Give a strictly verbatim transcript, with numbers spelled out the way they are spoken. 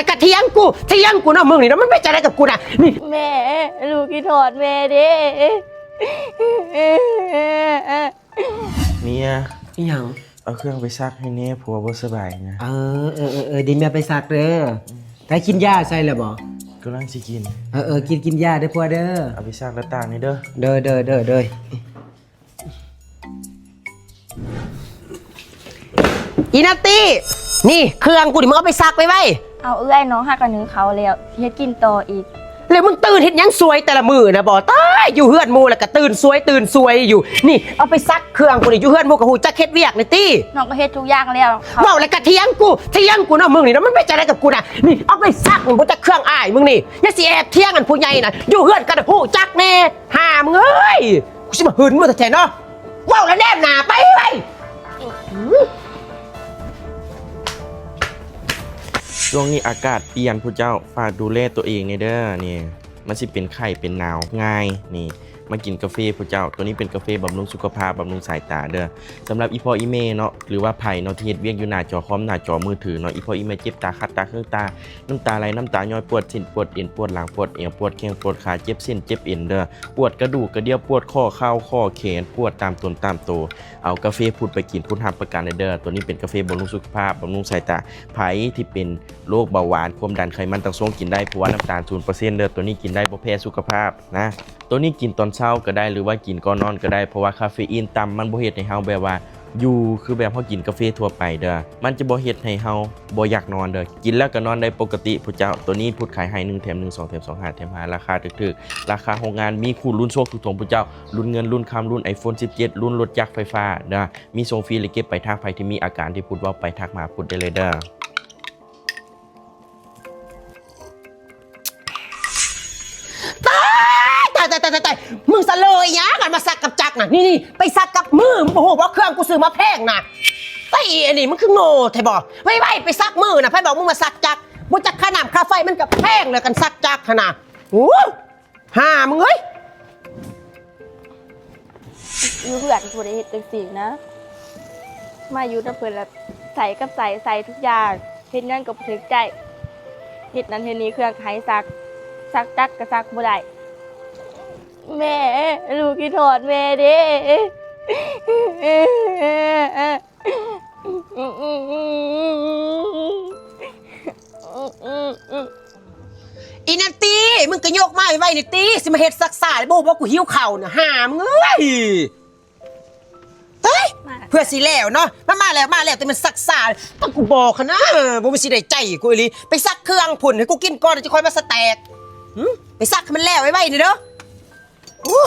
กะเถียงกู เถียงกูเนาะ มึงนี่เนาะ มันเป็นจั่งใดกับกูน่ะ นี่ แม่ ลูกคิดฮอดแม่เด้ เมีย อีหยัง เอาเครื่องไปซักให้แน่ผัวบ่สบายนะ เออ เออ เออ เออ เดี๋ยวแม่ไปซักเด้อ แต่กินยาใส่แล้วบ่ กำลังสิกิน เออ เออ กิน กินยาเด้อพ่อเด้อ เอาไปซักแล้วตากนี่เด้อ เด้อ เด้อ เด้อ เด้อ อีนัตตี้ นี่เครื่องกูนี่มึงเอาไปซักไว้ไว้ เอาเอื้อย น้องหากะนึ่งข้าวแล้ว สิเฮ็ดกินต่ออีก แล้วมึงตื่นเฮ็ดหยังสวยแต่ละมื้อนะบ่ ตาย อยู่เฮือนหมู่แล้วก็ตื่นสวย ตื่นสวยอยู่ นี่เอาไปซักเครื่องกูนี่ อยู่เฮือนหมู่ก็ฮู้จักเฮ็ดเวียกนี่ติ น้องก็เฮ็ดทุกอย่างแล้ว เว้าแล้วก็เถียงกู เถียงกูเนาะ มึงนี่เนาะ มันเป็นจั่งใดกับกูน่ะ นี่เอาไปซักนี่บ่จักเครื่องอ้ายมึงนี่ อย่าสิแอบเถียงกันผู้ใหญ่น่ะ อยู่เฮือนก็ฮู้จักแน่ ห่ามึงเอ้ย กูสิมาหึงมึงแท้ๆเนาะ เว้าแล้วแนมหน้าไปไว้ย ช่วงนี้อากาศเปลี่ยนผู้เจ้า ฝากดูแลตัวเองแน่เด้อ นี่ มันสิเป็นไข้เป็นหนาวง่าย นี่ มากินกาแฟผู้เจ้า ตัวนี้เป็นกาแฟบำรุงสุขภาพ บำรุงสายตาเด้อ สำหรับอีพ่ออีแม่เนาะ หรือว่าไผเนาะที่เฮ็ดเวียกอยู่หน้าจอคอม หน้าจอมือถือเนาะ อีพ่ออีแม่เจ็บตา คัดตา เคืองตา น้ำตาไหล น้ำตาย้อย ปวดเส้น ปวดเอ็น ปวดหลัง ปวดเอว ปวดแข้ง ปวดขา เจ็บเส้น เจ็บเอ็นเด้อ ปวดกระดูกกระเดี่ยว ปวดข้อเข่าข้อแขน ปวดตามตนตามโต เอากาแฟพุทธไปกิน พุทธรับประกันเด้อ ตัวนี้เป็นกาแฟบำรุงสุขภาพ บำรุงสายตา ไผที่เป็นโรคเบาหวาน ความดัน ไขมัน ตับ ซวงกินได้ เพราะว่าน้ำตาล ศูนย์เปอร์เซ็นต์ เด้อ ตัวนี้กินได้บ่แพ้สุขภาพนะ ตัวนี้กินตอนเช้าก็ได้ หรือว่ากินก่อนนอนก็ได้ เพราะว่าคาเฟอีนต่ำ มันบ่เฮ็ดให้เฮาแบบว่า อยู่คือแบบเฮากินกาแฟทั่วไปเด้อ มันจะบ่เฮ็ดให้เฮาบ่อยากนอนเด้อ กินแล้วก็นอนได้ปกติผู้เจ้า ตัวนี้พุทธขายให้หนึ่งแถมหนึ่ง สองแถมสอง ห้าแถมห้า ราคาถูกๆ ราคาโรงงาน มีคู่ลุ้นโชคทุกถงผู้เจ้า ลุ้นเงิน ลุ้นคำ ลุ้น iPhone สิบเจ็ด ลุ้นรถจักรไฟฟ้าเด้อ มีส่งฟรีและเก็บปลายทาง ไผที่มีอาการที่พุทธเว้าไปทักมาพุทธได้เลยเด้อ ตายตายตายตายตาย มึงสะเลยหยังกันมาซักกับจักรน่ะ นี่นี่ไปซักกับมือ มึงบ่ฮู้ว่าเครื่องกูซื้อมาแพงน่ะ ไอ้อันนี้มึงคือโง่แท้บ่ ไว้ไว้ไปซักมือน่ะ ไผบอกมึงมาซักจักร บ่จักค่าน้ำค่าไฟมันก็แพงแล้วกันซักจักรหั่นน่ะ โอ้ ห่ามึงเอ้ย อยู่เฮือนบ่ได้เฮ็ดจั่งซี้นะ มาอยู่นำเพิ่นละใส่กับใส่ ใส่ทุกอย่าง เฮ็ดหยังก็บ่ถูกใจ เฮ็ดนั่นเฮ็ดนี่ เครื่องก็ให้ซัก ซักจักรก็ซักบ่ได้ แม่ ลูกคิดฮอดแม่เด้ อีนัตตี้ มึงก็ยกมาไว้ไว้นี่ตี้ สิมาเฮ็ดซักซ่าเลย บ่ฮู้ว่ากูหิวข้าวน่ะ ห่ามึงเอ้ย เฮ้ย เพื่อสิแล้วเนาะ มา มาแล้ว มาแล้ว แต่มันซักซ่า ต้องกูบอกหั้นนะ บ่มีสิได้ใจกูอีหลี ไปซักเครื่องพุ้น ให้กูกินก่อน จะค่อยมาสแต็ก หึ ไปซักให้มันแล้วไว้ไว้นี่เด้อ อู้